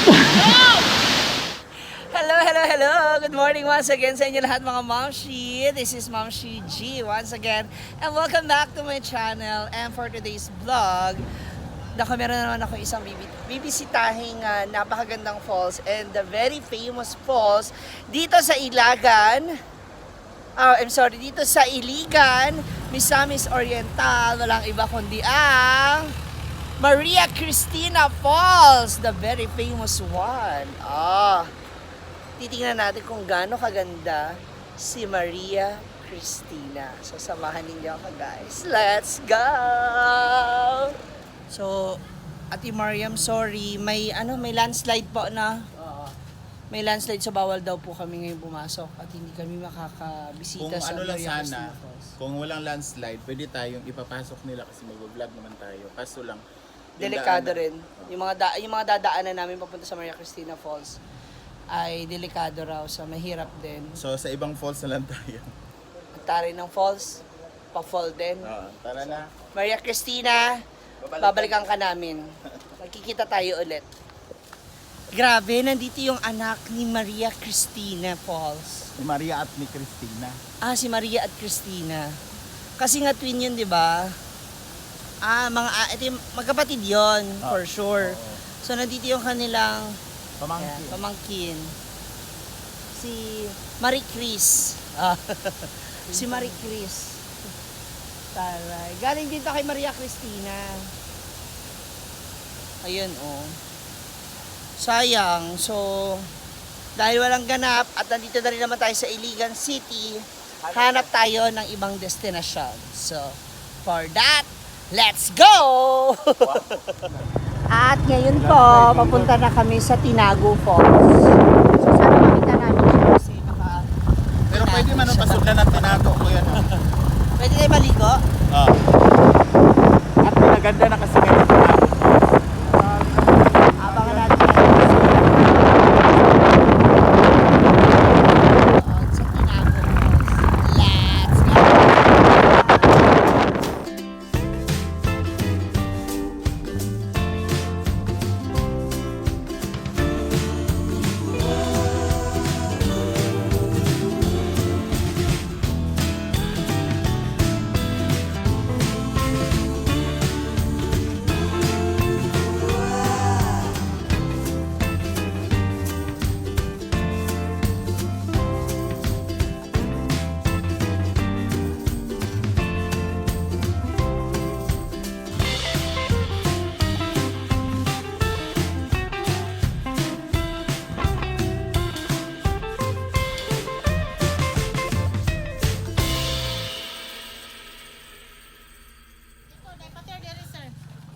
Hello, hello, hello! Good morning once again sa inyo lahat mga Momshi. This is Momshi G once again. And welcome back to my channel. And for today's vlog, meron naman ako isang bibisitahing napakagandang falls and the very famous falls dito sa Ilagan. Dito sa Iligan, Misamis Oriental. Walang iba kundi ang Maria Cristina Falls, the very famous one. Titingnan natin kung gaano kaganda si Maria Cristina. So, samahan ninyo ako, guys. Let's go! So, Ate Mariam, sorry, may landslide po na. May landslide, so bawal daw po kami ngayon pumasok at hindi kami makakabisita sa Maria Cristina Falls. Kung walang landslide, pwede tayong ipapasok nila kasi mag-vlog naman tayo. Kaso lang, Delikado rin. Yung mga dadaanan namin papunta sa Maria Cristina Falls ay delikado raw, so mahirap din. so sa ibang falls na lang tayo. Tari ng falls, pa-fall din. Tara na. Maria Cristina, babalikan ka namin. Magkikita tayo ulit. Grabe, nandito yung anak ni Maria Cristina Falls. Si Maria at ni Cristina. Si Maria at Cristina. Kasi nga twin yun, di ba? Magkapatid yon for sure. So, nandito yung kanilang pamangkin. Si Marie Chris. Si Marie Chris. Taray. Galing dito kay Maria Cristina. Ayun, sayang. So, dahil walang ganap at nandito na rin naman tayo sa Iligan City, hanap tayo ng ibang destinasyon. So, for that, let's go! At ngayon po, papunta na kami sa Tinago Falls. So, sana makita namin siya kasi Pero pwede man ang pasuklan ng Tinago ko yan. Pwede tayo maligo? At pinaganda na kasi ngayon Tinago. Abangan natin sa Tinago Falls. Let's go!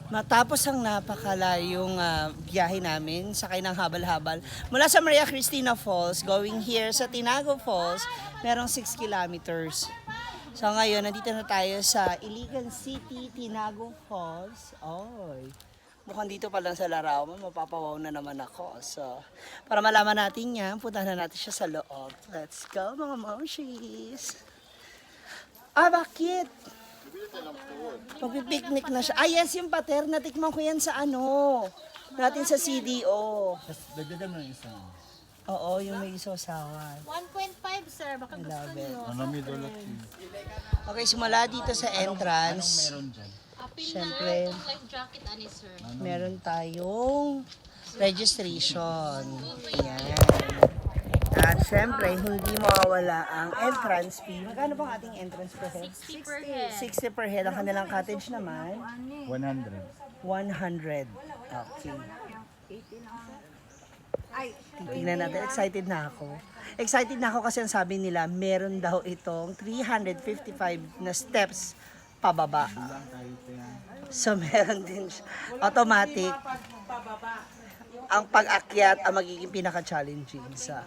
Matapos ang napakalayong biyahe namin, sakay ng habal-habal, mula sa Maria Cristina Falls, going here sa Tinago Falls, merong 6 kilometers. So ngayon, nandito na tayo sa Iligan City, Tinago Falls. Mukhang dito pa lang sa Larawan, mapapawaw na naman ako. So, para malaman natin yan, puntahan na natin siya sa loob. Let's go mga momshies! Bakit? Magpipiknik na siya. Yes, yung pater. Natikman ko yan sa natin sa CDO. Dagdagan mo yung isa. Oo, yung may isaw-sawan. 1.5 sir, baka gusto nyo. May dollar cheese. Okay, simula dito sa entrance. Meron dyan. Siyempre, Life jacket ani sir. meron tayong registration. Ayan. At syempre, hindi mawawala ang entrance fee. Magkano pang ating entrance per head? 60 per head. 60 per head. Ang kanilang cottage naman, 100. 100. Okay. Titignan natin. Excited na ako. Excited na ako kasi ang sabi nila, meron daw itong 355 na steps pababa. So, meron din siya. Automatic. Ang pag-akyat ang magiging pinaka-challenging sa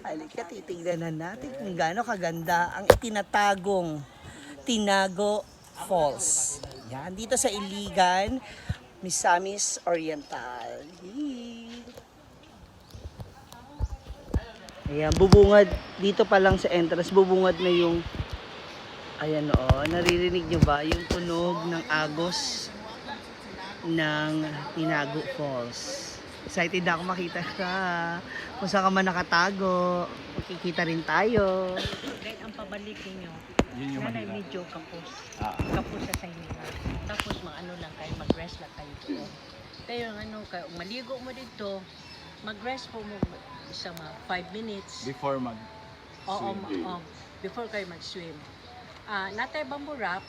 halika, titignan na natin kung gaano kaganda ang itinatagong Tinago Falls. Yan, dito sa Iligan, Misamis Oriental. Ayan, bubungad. Dito pa lang sa entrance, bubungad na yung, ayan naririnig nyo ba? Yung tunog ng agos ng Tinago Falls. Excited na ako makita ka. Kung saan ka man nakatago, makikita rin tayo. Kahit ang pabalik ninyo, Yun yung nanay mahirap. medyo kapos. Ah. Kapos sa inyo. Tapos ano lang kayo, mag-rest lang kayo doon. Tayo kayo, maligo mo dito, mag-rest po mo sa mga 5 minutes. Before mag Oo, swim. before kayo mag-swim. Natay bamboo wrap,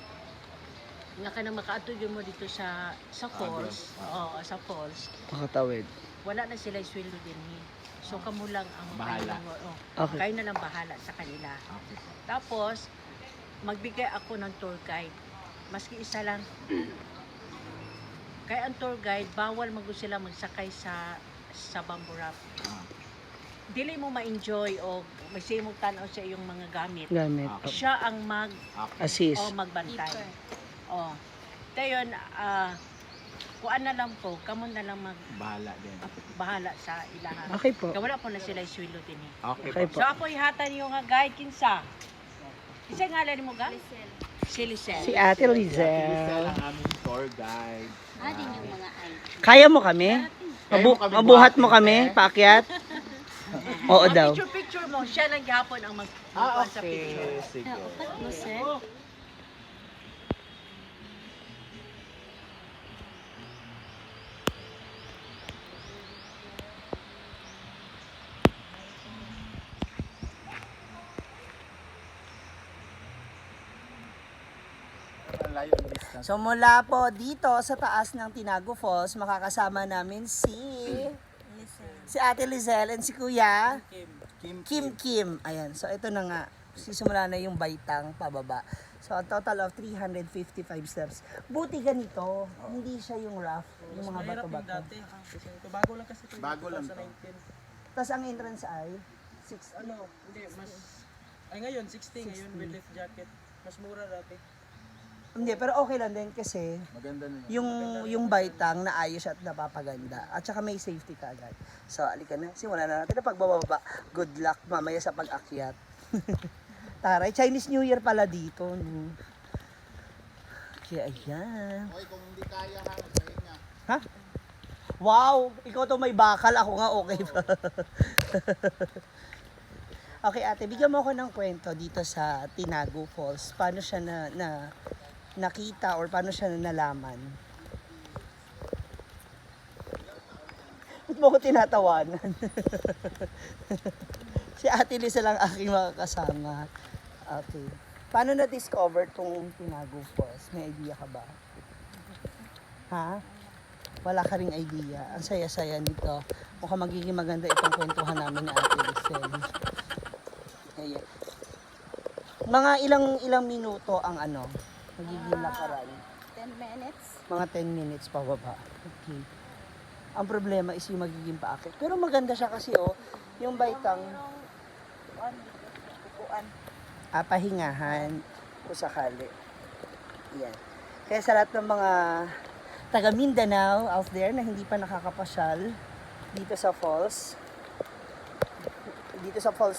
nga ka na makaatog mo dito sa falls. Oo, sa falls. Makatawid. Wala na sila sweldo din. So kamo lang ang Bahala. Okay. kayo na lang bahala sa kanila. Okay. Tapos, magbigay ako ng tour guide. Maski isa lang. Kaya ang tour guide, bawal sila magsakay sa bamboo raft. Ah. Dili mo ma-enjoy o magsimog tanaw sa iyong mga gamit. Gamit. Okay. Siya ang Assist. magbantay. O. Tayon, kuan na lang po, kamo na lang Bahala din. bahala sa ilahan. Okay po. Kaya wala po na sila swilo din eh. Okay, Okay po. po. So ako ihatan niyo nga guide kinsa. Isa nga lang mo ga? Si Lisel. Si Ate Lisa Lizel. ang aming tour guide. Atin yung mga ID. Kaya mo kami? Kaya mo kami Mabuhat mo buhatin, kami, paakyat? Oo daw. Picture mo, siya lang gihapon ang magkuha sa picture. Sige. No, sir. Ang layo ng distance. So mula po dito sa taas ng Tinago Falls, makakasama namin si Ate Lizel and si Kuya Kim. Ayan, so ito na nga. Sisimula na yung baitang pababa. So a total of 355 steps. Buti ganito, hindi siya yung rough, yung mga bato-bato. Bago lang kasi ito. Bago lang to. 2019. Tapos ang entrance ay 6. Ano, hindi, mas... Ay ngayon, 60 ngayon with life jacket. Mas mura dati. Hindi, pero okay lang din kasi Maganda na yun. yung baitang naayos at napapaganda. At saka may safety ka agad. So, alika na. Simulan na natin ang pagbababa. Good luck mamaya sa pag-akyat. Taray, Chinese New Year pala dito. No? Kaya ayan. Okay, kung hindi kaya ha, magpahinga. Ha? Wow! Ikaw to may bakal. Ako nga okay pa. Okay ate, bigyan mo ako ng kwento dito sa Tinago Falls. Paano siya nakita or paano siya nalaman? Ba't mo ko tinatawanan? Si Ate Lisa lang aking makakasama. Okay. Paano na-discover tong Tinago Falls? May idea ka ba? Ha? Wala ka ring idea. Ang saya-saya nito. Mukhang magiging maganda itong kwentuhan namin ni Ate Lisel. Ayan. Mga ilang minuto ang magiging lakaran. 10 minutes. Mga 10 minutes pababa. Okay. Ang problema is yung magiging paakit. Pero maganda siya kasi yung baitang pahingahan kung sakali. Yan. Kaya sa lahat ng mga taga Mindanao out there na hindi pa nakakapasyal dito sa falls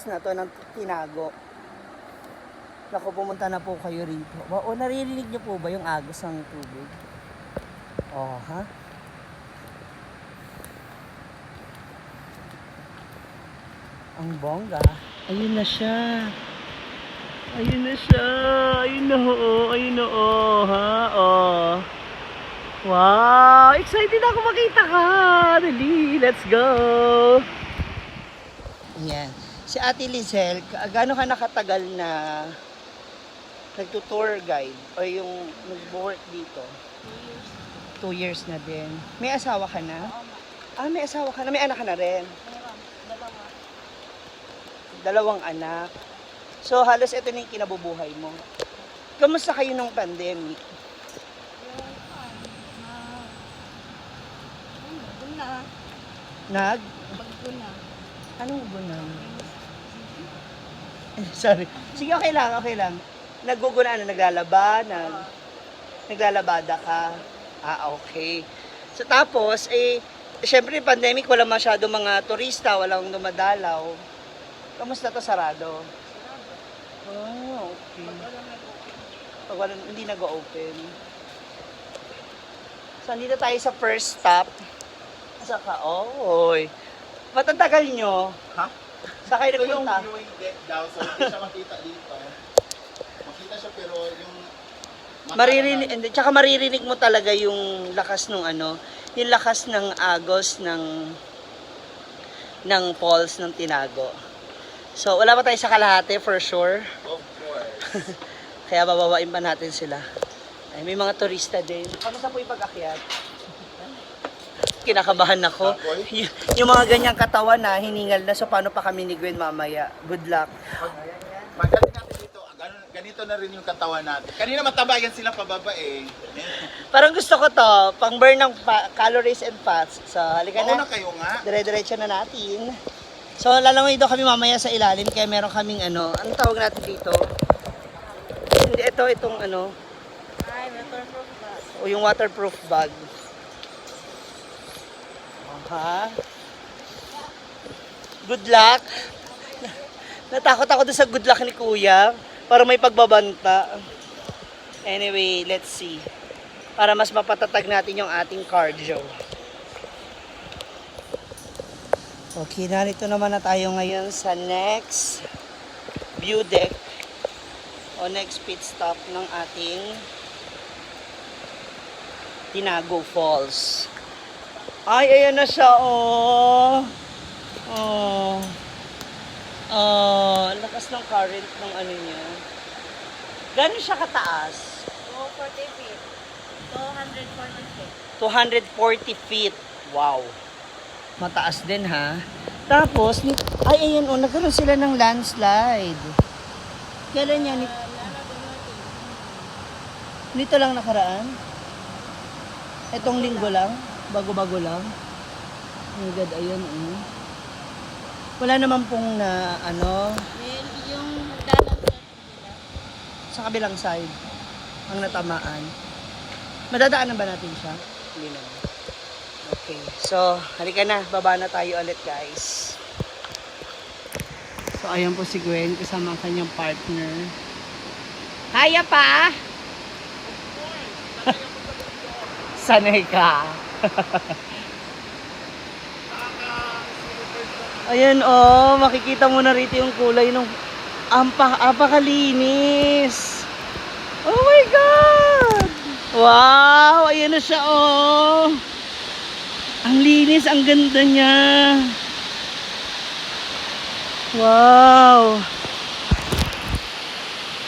na to ng Tinago, naku, pumunta na po kayo rito. O naririnig niyo po ba yung agos ng tubig? Oh, ha? Ang bongga. Ayun na siya. Ayun na siya. Ayun na ha? Oh. Wow! Excited ako makita ka! Dali, let's go! Yan. Si Ate Lizel, gaano ka nakatagal na nagtutour guide o yung nag-work dito? 2 years na din. May asawa ka na? May asawa ka na. May anak ka na rin? Dalawang anak. So, halos ito na yung kinabubuhay mo. Kamusta kayo nung pandemic? Nag? Anong gunan? Sorry. Sige, okay lang. Naggugunaan na naglalabada ka. Okay. So tapos, syempre pandemic, wala masyado mga turista, walang dumadalaw. Kamusta to, sarado? Oh, okay. Pag hindi nag-open. So, andito tayo sa first stop Saka, oy. Ba't ang tagal nyo? Ha? Saan kayo Ito yung nagpunta? viewing deck daw, so hindi siya makita dito. Makita siya pero yung... Maririnig, hindi, tsaka maririnig mo talaga yung lakas ng ano, yung lakas ng agos ng falls ng Tinago. So, wala pa tayo sa kalahati for sure. Of course. Kaya babawain pa natin sila. Ay, may mga turista din. Kamusta po yung pag-akyat? Kinakabahan ako. Yung mga ganyang katawan na hiningal na, so paano pa kami ni Gwen mamaya? Good luck. Pagdating natin dito, ganito na rin yung katawan natin. Kanina mataba yan sila pababa eh. Parang gusto ko to, pang burn ng calories and fats. So, halika Mauna na. kayo nga. Dire-diretso na natin. So, lalangoy daw kami mamaya sa ilalim, kaya meron kaming ano, anong tawag natin dito? Hindi, itong ano, Ay, waterproof ba? o yung waterproof bag. Ha? Good luck. Natakot ako doon sa good luck ni Kuya. Para may pagbabanta. Anyway, let's see. Para mas mapatatag natin yung ating cardio. Okay, narito naman na tayo ngayon sa next view deck o next pit stop ng ating Tinago Falls. Ay, ayan na siya, oh. Oh. Oh, lakas ng current ng ano niya. Gano'n siya kataas? 240 feet. 240 feet. 240 feet. Wow. Mataas din, ha? Tapos, ay, ayan, oh, nagkaroon sila ng landslide. Kailan yan? Nito lang nakaraan? Itong linggo lang? Bago-bago lang? Oh my God, ayun, oh. Wala naman pong na, ano, Well, yung hagdanan sa kabilang side, ang natamaan. Madadaanan ba natin siya? Hindi naman. Okay, so, halika na. Baba na tayo ulit, guys. So, ayan po si Gwen, kasama ang kanyang partner. Kaya pa! Sanay ka. Ayan, oh, makikita mo na rito yung kulay ng apakalinis. Oh my God! Wow! Ayan na siya, oh. Ang linis, ang ganda niya. Wow!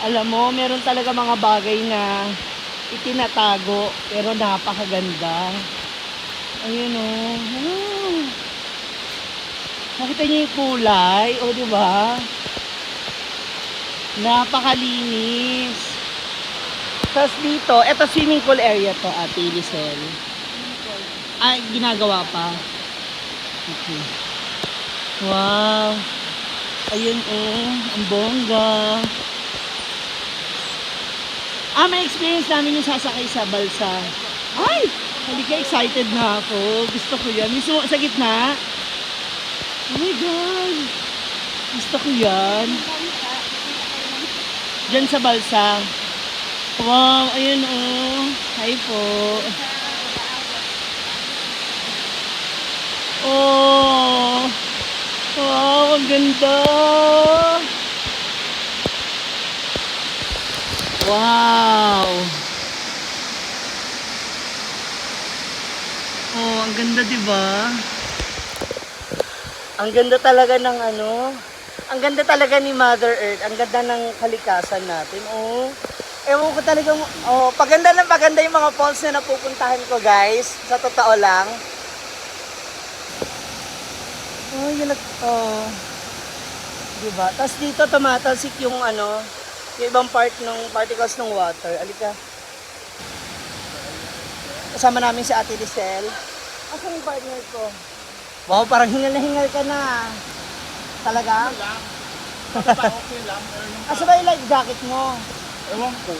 Alam mo, meron talaga mga bagay na itinatago, pero napakaganda. Ayun, oh. Wow. Nakita niyo yung kulay, o di ba? Napakalinis. Tapos dito, eto swimming pool area to, Ate Lisel. Ay, ginagawa pa. Okay. Wow. Ayun, oh, ang bongga. May experience namin yung sasakay sa balsa. Ay! Hindi ka excited na ako. Gusto ko yan. Mismo sa gitna. Oh my God! Gusto ko yan. Diyan sa balsa. Wow! Ayun oh. Hi po. Oh! Wow! Ang ganda! Wow! Oh, ang ganda 'di ba? Ang ganda talaga ng ano. Ang ganda talaga ni Mother Earth. Ang ganda ng kalikasan natin. Oh. Ewan ko talaga, oh, paganda ng paganda yung mga falls na napupuntahan ko, guys. Sa totoo lang. Oh, yun oh. Diba? Tapos dito tumatalsik yung ano, yung ibang part ng particles ng water. Alika. Kasama namin si Ate Lisel. Asan yung partner ko? Wow, parang hingal na hingal ka na. Talaga? Okay lang. Pero yung Asa ba yung life jacket mo? ewan ko.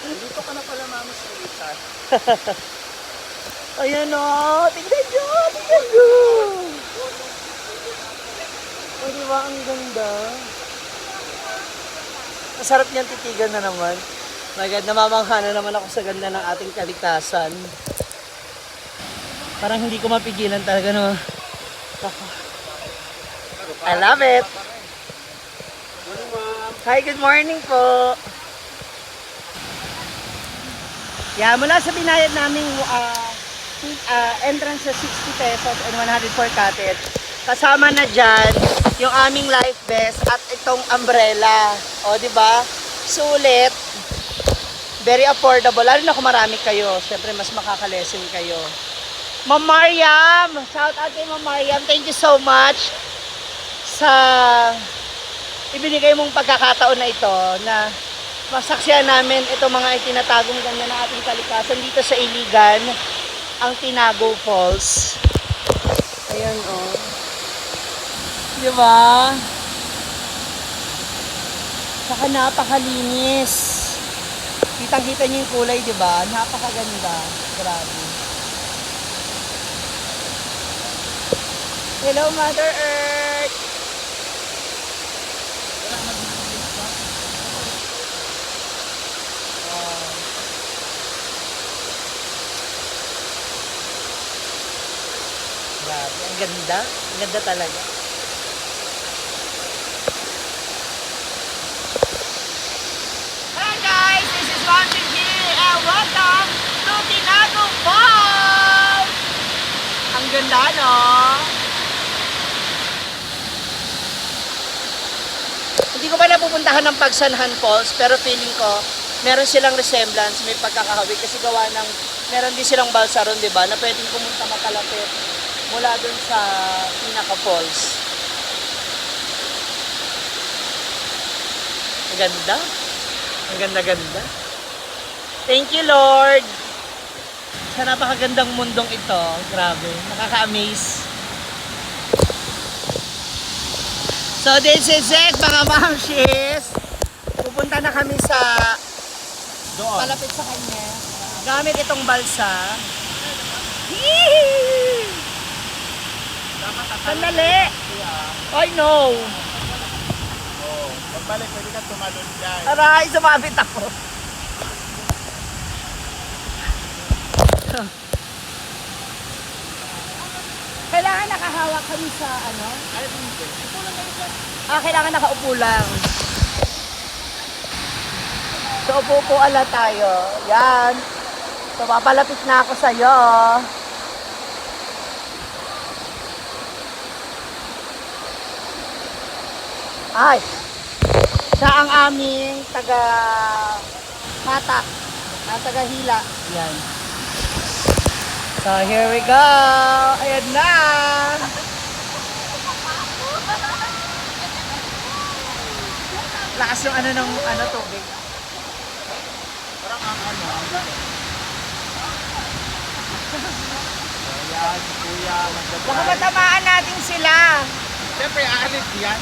Dito ka na pala mama sa Richard. Ayan o, tignan nyo, tignan nyo. O diba, ang ganda. Masarap niyang titigan na naman. My God, namamangha na naman ako sa ganda ng ating kalikasan. Parang hindi ko mapigilan talaga, no? I love it. Hi, good morning po. Yeah, mula sa binayad naming entrance sa 60 pesos and 104 cottage, kasama na dyan yung aming life vest at itong umbrella. O, di ba? Sulit. Very affordable. Lalo na kung marami kayo. Siyempre, mas makakalesen kayo. Ma'am Mariam! Shout out kay Ma'am Mariam. Thank you so much sa ibinigay mong pagkakataon na ito na masaksiyan namin itong mga itinatagong ganda ng ating kalikasan dito sa Iligan, ang Tinago Falls. Ayan, oh. Di ba? Saka napakalinis. Kitang-kita niyo yung kulay, di ba? Napakaganda. Grabe. Hello, Mother Earth! Grabe, ang ganda. Ang ganda talaga. Hi guys, this is Monty G and welcome to Tinago Falls! Ang ganda, no? Hindi ko pa napupuntahan ng Pagsanhan Falls, pero feeling ko meron silang resemblance, may pagkakahawig kasi gawa ng meron din silang balsa ron, di ba? Na pwedeng pumunta makalapit mula dun sa pinaka falls. Ang ganda. Ang ganda-ganda. Thank you, Lord. Sa napakagandang mundong ito. Grabe. Nakaka-amaze. So, this is it, mga mamshis. Pupunta na kami sa Doon. malapit sa kanya. Gamit itong balsa. Yee! Sandali! I know! Oh, pagbalik, pwede ka tumalon dyan. Aray, sumabit ako. Kailangan nakahawak kami sa ano? Kailangan nakaupo lang. So, upo-upuan lang tayo. Yan. So, papalapit na ako sa'yo. Ay, siya ang aming taga-hatak, taga-hila. Yan. So, here we go. Ayan na. Lakas yung tubig. Parang ang Ayan, si Kuya, Baka matamaan natin sila. siyempre, aalis yan.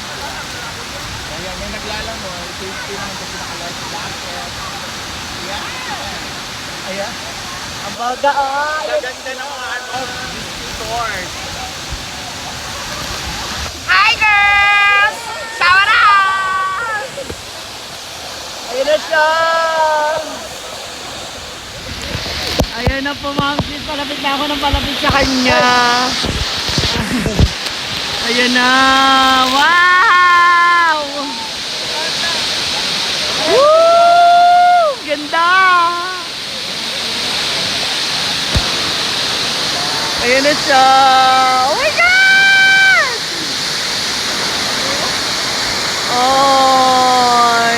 Kaya may naglalangoy, safety naman kasi nakalife jacket. Yan. Ayan. Ang baga, Gaganda ng mga visitors. Hi, girls! Shower out! Ayun na siya! Ayan na po, ma'am. Palapit na ako ng palapit sa kanya. Ayan na! Wow! Woo! Ganda! Ayan na siya! Oh my God! Oy!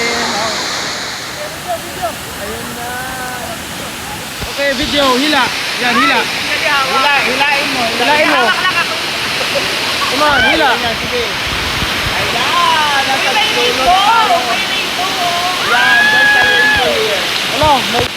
Ayun na! Okay, video, hila. Yan, hila. Hilain mo. Hilain mo. Come on, hila. Ayan, sige. Ayan! Nasa sunod tayo. Yan, dyan sa rainbow here. Ano, may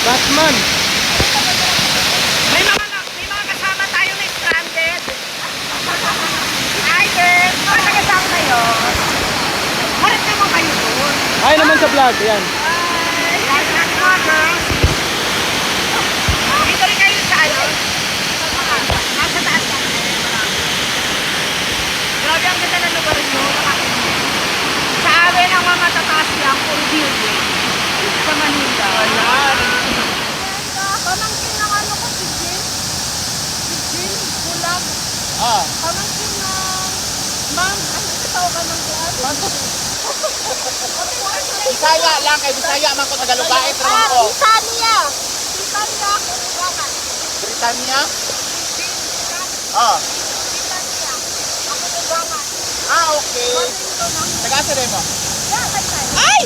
Batman. May mga kasama tayo na stranded. Hi girls! Mga taga-saan kayo? Harap naman kayo doon. Ay naman sa vlog, yan. Hi! Mga girls. Dito rin kayo sa ano? Nasa taas lang. Grabe ang ganda ng lugar nyo. Sa amin ang mga matataas lang, puro building. Sa Manila. Pamangkin ng ano ko, si Jin. Si Jin, Bulag. Ah, Pamangkin ng Ma'am, ano ito ka ng buwan? Bisaya lang, kay Bisaya man ko Tagalogait naman ko. Titania! Titania ako, Buwangan. Britanya? Ah, Titania. Ako, Buwangan. okay. Taga-asa rin mo? Yeah, kay Ay!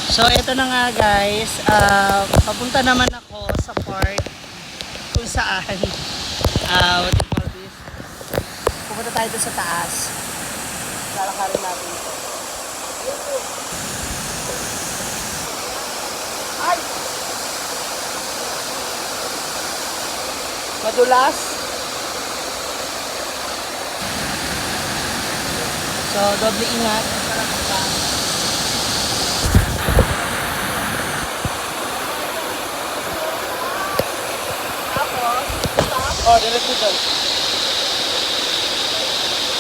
So, ito na nga guys. Papunta naman ako sa part kung saan what do you call this? Pupunta tayo doon sa taas. Lalakarin natin ito. Ay! Madulas. So, doble ingat. Oh, diretso dyan.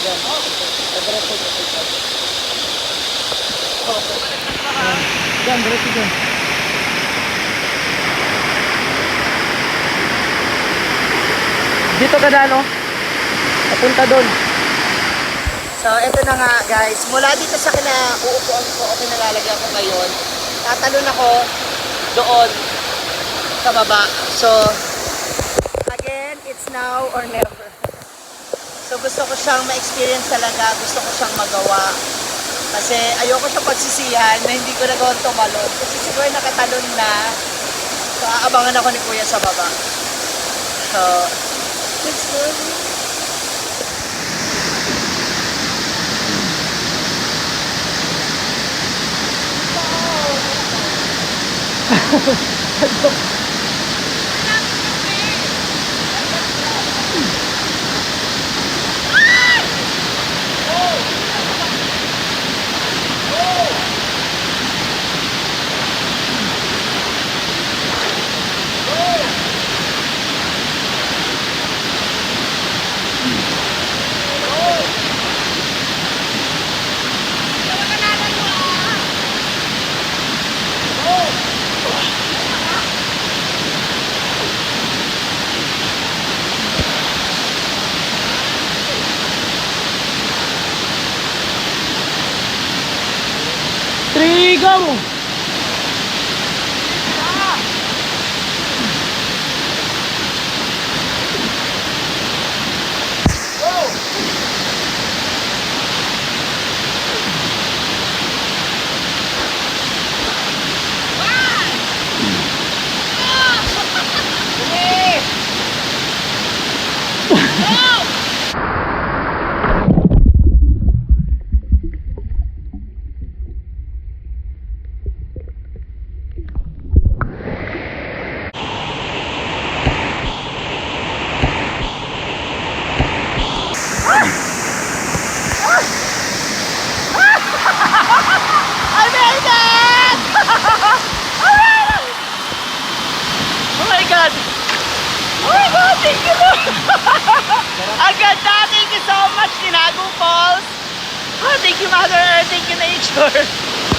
Yan. Diretso dyan. Yan, diretso dyan. Dito ka na, no? Papunta doon. So, eto na nga guys. Mula dito sa uupuan ko o kinalalagyan ko ngayon, tatalon ako doon sa baba. So, again, it's now or never. So, gusto ko siyang ma-experience talaga. Gusto ko siyang magawa. Kasi ayoko siyang pagsisihan na hindi ko nagawang tumalon. Kasi siguro nakatalon na. So, aabangan ako ni Kuya sa baba. So, let's go. Three, go! I made it! Oh my God! Oh my God! Thank you, Lord! Ang ganda! Thank you so much, Tinagong Falls! Oh, thank you, Mother Earth! Thank you, nature!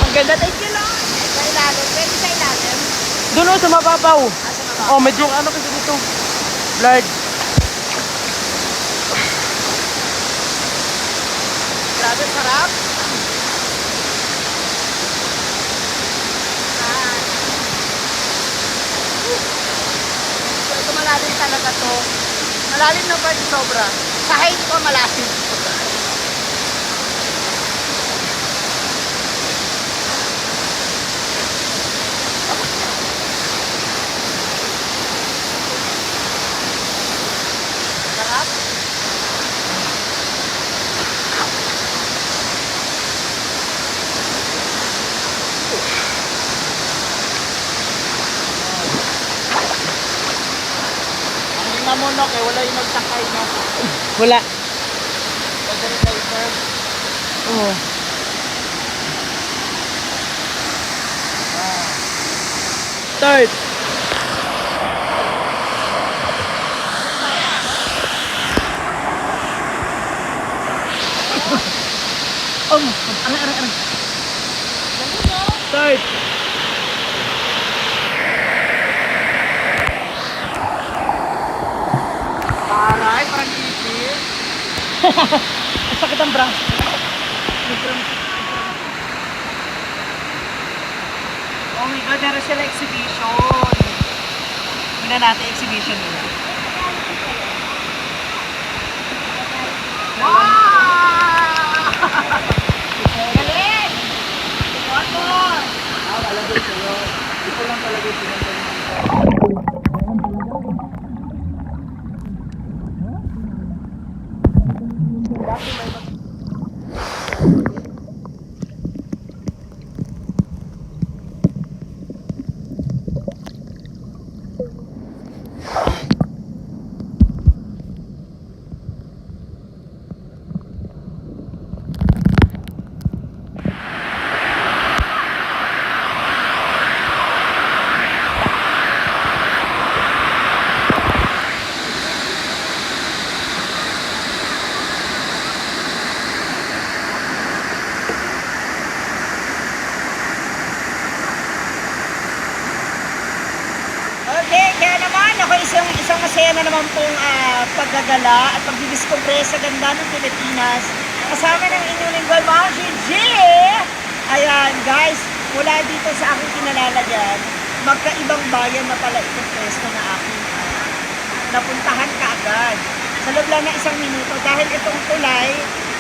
Ang ganda! Thank you, Lord! Sa ilalim. Pwede sa ilalim. Doon o, sa mababaw. Oh, medyo ano kasi dito. Blurred. Grabe, sarap! So, ito malalim talaga to. Malalim na pa rin sobra. Sa height ko malalim. mo no, kaya wala yung magsakay no. Wala. Pwede rin kayo sir. Oo. Start. Start. Aray, parang ipis. Sakit ang bra. Oh my God, meron sila exhibition. Muna natin exhibition nila. Galing! One more! Malagay sa'yo. Hindi ko lang talaga yung pinagay. Okay, kaya naman ako isang masaya na naman pong paggagala at pagdidiscover sa ganda ng Pilipinas. Kasama ng inyong lingkod, Ma'am G. Ayan, guys, mula dito sa aking kinalalagyan, magkaibang bayan na pala itong pwesto na aking napuntahan kaagad. Sa loob lang ng isang minuto dahil itong tulay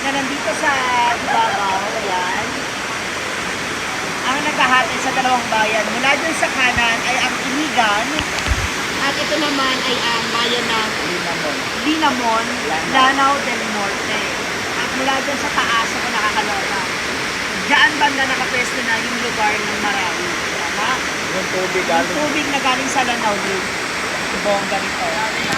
na nandito sa ibabaw, ayan, ang naghahatid sa dalawang bayan. Mula dun sa kanan ay ang Iligan at ito naman ay ang bayan ng Linamon, Lanao del Norte. At mula dun sa taas ako nakakaloka. Diyan banda nakapwesto na yung lugar ng Marawi. Tama? Yung tubig Yung galing. tubig na galing sa Lanao din. Bongga nito.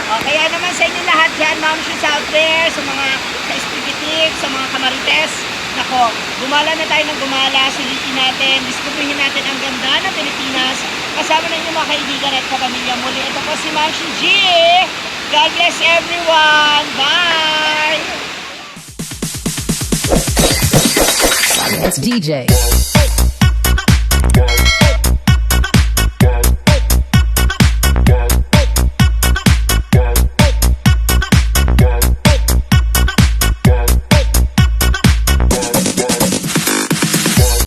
O, kaya naman sa inyo lahat dyan, ma'am she's out there, sa mga ka-espiritik, sa mga kamarites. Nako, gumala na tayo ng gumala, sulitin natin, diskubrihin natin ang ganda ng Pilipinas. Kasama na inyong mga kaibigan at kapamilya muli. Ito po si Ma'am G. God bless everyone. Bye! It's DJ.